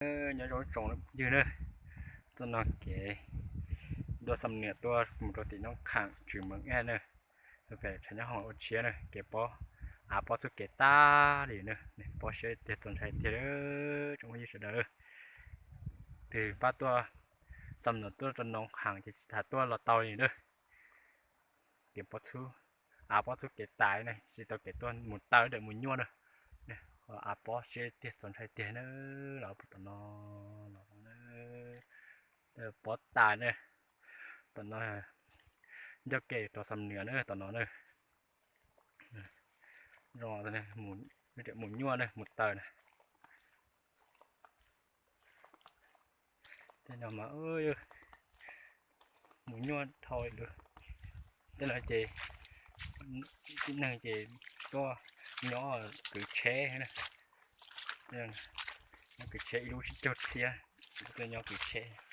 Nyob zoo tsoom phooj ywg na, tuaj no kev dua Xam Nuas tuaj mus rau tim Noob Khaam Tswv Mees Ej na, pem tshav nyob hoom ua tshiab na, kev pob, av pob txhub kev tag li na, pob siab tiag txaus ntshai tiag tsoom phooj ywg sawv daws. Tus pab tuaj Xam Nuas tuaj rau Noob Khaam ces tsis tas tuaj los tau li na. Kev pob txhub, av pob txhub kev tas na, tsis tau kev tuaj mus taw dawm mus nyuaj na. Av pob siab tiag txaus ntshai tiag na, los puag tom no, pob tas na. Tom no ncauj ke rau Xam Nuas na, tom no na. Zoo, mus nyuaj na, mus taw na. Tej no mas mus nyuaj dhau li. Tej no ces tib neeg ces tuaj nyob kwv tsheb na, nyob kwv tsheb ib lub tsib caug txhiab, tuaj nyob kwv tsheb.